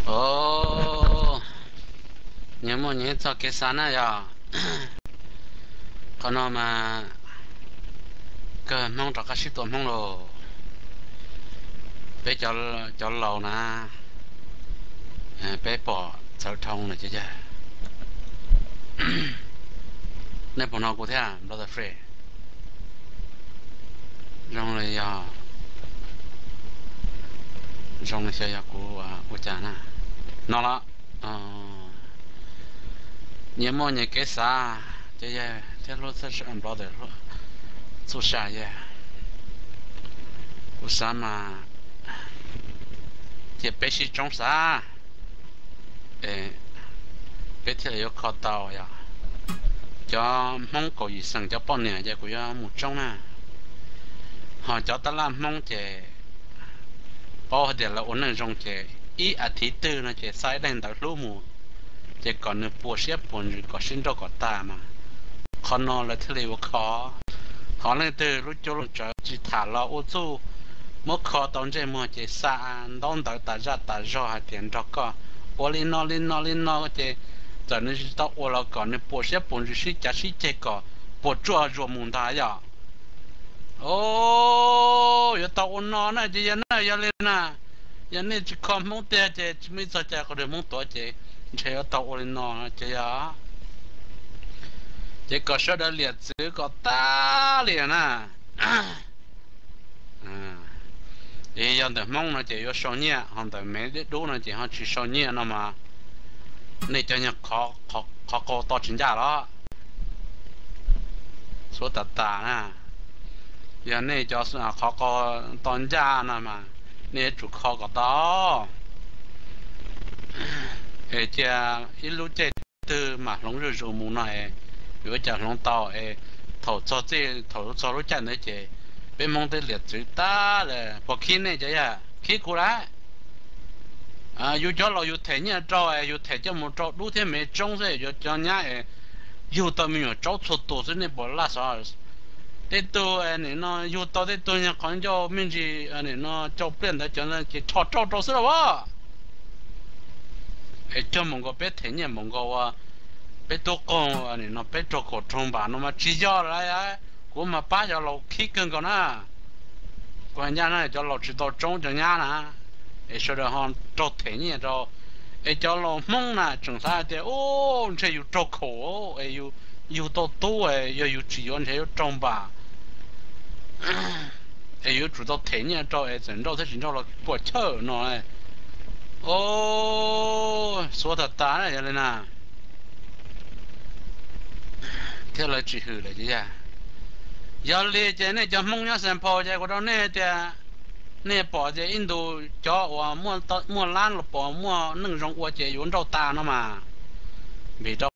O, nyias muaj nyias txoj kev xav na yog. Qhov no mas kawg Hmoob rov qab sib tua Hmoob lauj. Peb cov laus na, peb pom txhawv dhau lawm ces yog. Nej puas hnov kuv thiab brother Fred? Zoo li yog, zoo li xyov yog kuv ua cas na. No los, nyias muaj nyias kev xav ces yog thiab hlub txhawb brother txuj sa yog. Kuv xav mas cia peb sib tsoob xav, peb thiaj li yuav kho tau yog. Cov Hmoob kaum yim xeem cov poj niam ces kuv yuav mus tsoob na. Ho cov tab laj Hmoob ces paub hais tias lawv ua neej zoo ces ib as thiv twg no ces xa ib daim ntawv hlub mus, ces kom nws puas siab puas ntsws kom sib nrauj kom tag mas qhov no lawv thiaj li ua kho. Ho leej twg lub cuab lub tsawv tsis tham los ua txuj muab kho tau ntsej muag ces xa ntaub ntawv tas zaj tas zog hais tias nrog koj ua li no li no li no ces txawm nws tsis tau ua los kom nws puas siab puas ntsws sib cav sib ceg kom puas tsuaj zuas mus ntag yom. O, yuav tau ua no na ces yog na, yog li na, yog nej tsis kho Hmoob tiag ces tsis muaj ib txog cai qhov twg Hmoob tuav ces ntshe yuav tau ua li no ces yog. Ces kom sawv daws liam txwv kom tag li na. Es yog ntawm Hmoob no ces yuav sau nyiaj, ho ntawm Mev Dib Dub no ces ho tsis sau nyiaj no mas nej cov nyuag qhov qau to tsis ncaj los? Xuav tas tas na. Yog nej cov qhov qau to ncaj no mas nej yuav tsum kho kom tau. Es cia ib lub caij twg mam hloov zuj zus mus no es yuav cas hloov tau es thaum txog txij thaum txog lub caij ntawd ces peb Hmoob twb liam txwv tag lawm. Puas khib nej cov yawg? Khib kuv lawm. Yus cov laus yus them nyiaj rau es yus them coj mus rau Dub thiab Mev tsoob xwb, yuav cov nyab es yug tau me nyuam tsaub txhua tus xwb nej puas laj xov? Tej tug nim no yug tau tej tug nyuag qhov ncauj me ntsis nim no cau pliaj ntawd cov ntawd ces rho rau rau xwb lauj. Es cog mus nkaus peb them nyiaj mus nkaus ua peb tub qaug nim no peb raug kaum raug npam no mas tsis yog lawm. Kuv mas pab cov laus khib kawg nkaus na. Kuv hais ncaj na cov laus tsis tau tsoob cov nyab na, es sawv daws ho raug them nyiaj rau. Es cov laus Hmoob na tseem xav hais tias u, ntshe yus raug khaum es yus, yus tau tub es yog yus tsis yuav ntshe yuav raug npam. Es yuav tsum tau them nyiaj rau es txawm nrauj thiab tsis nrauj los puas chawj no. O, xuav tas tas na yog li na. Thiab lawv tsis hwm lawm ces yog. Yog li ces nej cov Hmoob nyob Xeem Phaus ces kuv rau nej tias, nej pom tias ib ntus cov uas muaj lab los pom muaj neej zoo ua ces yuav nrauj tas no mas. Vim rau